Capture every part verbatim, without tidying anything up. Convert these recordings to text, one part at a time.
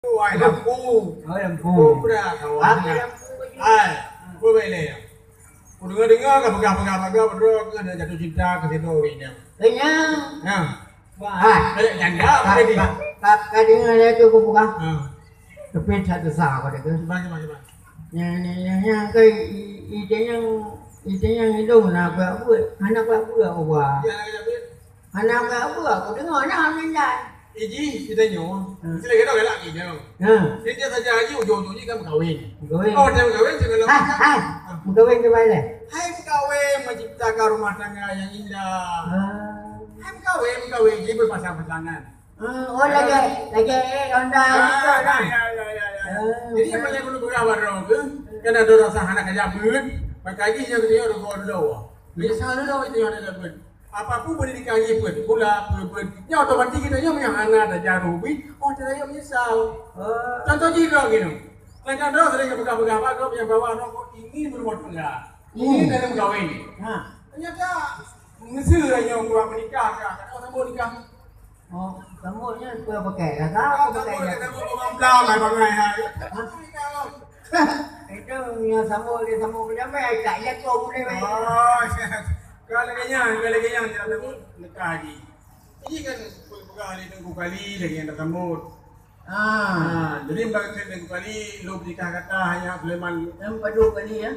Wai lampu. Oh, lampu. Kobra kawan. Apa lampu baju? Ai, apa bela? Ku dengar-dengar ka peugah-peugah bagai droe keu na jatuh cinta keu sidroe ureueng inong. Kenyang. Nah. Wah. Banyak janda apa tadi? Ka, ka, ka dengar dia tu ku peugah. Ha. Tapi satu sah kau dengar. Cuba, cuba, cuba. Nyang, nyang, nyang, nyang ke i, i, i, nyang, i, nyang hidup na buat buat. Anak buat buat Allah. Ya, ya, ya. Hana geupeue, kudeungoe na meunan. Eh, jih, geutanyoe. Hmm. Meusti lagèe nyoe galak jih nyoe. Hmm. Setiap saja haji, ujong-ujong jih kan meukawen. Meukawen. Oh, dah meukawen, segala macam. Hai, hai. Meukawen keubai lé? Hai, meukawen, menciptakan rumah tangga yang indah. Ah. Hai, meukawen, meukawen, jih berpasang-pasangan. Hmm, oh, lagèe, lagèe, eh, Honda gitu, kan? Ya, ya, ya, ya, ya. Hmm. Jadi, nyang paléng ulôn peugah bak droe keuh, kan ada rasa hana kajak beuet, maka jih nyoe geutanyoe reugoe dudoe. Meunyoe salah dudoe, geutanyoe hana kajak beuet. Apapun boleh dikaji pun, pula pun, pun. Nyoe otomatis kita nyoe meunyoe hana tajaroe ubit, oh, kita nyoe menyesal. Oh. Contoh jih droe gini. Sedangkan droe sering peugah-peugah bak droe nyang bahwa droe ingin berumah tangga. Ingin dalam kahwin. Ha. Ternyata meungeuseu nyoe kurang menikah ka, ka sambung nikah. Oh, sambung nyan peue pakai? Dah tahu pakai dah. Sambung, sambung, sambung, sambung, hai bangai hai. Ha? Itu nyoe sambung dia sambung menyamai, tak jago boleh main. Oh, kalau lagèe nyan, kalau lagèe nyan, dia tak nikah lagi. Ini kan peugah lé Teungku Kali lagi yang tersambut. Ah. Ah, jadi bagi Teungku Kali, lu nikah kata hanya Sulaiman. Yang padu kali ya?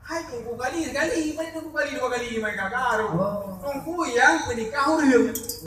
Hai Teungku Kali sekali, mana Teungku Kali dua kali mai gagal. Oh. Teungku yang menikah ureueng.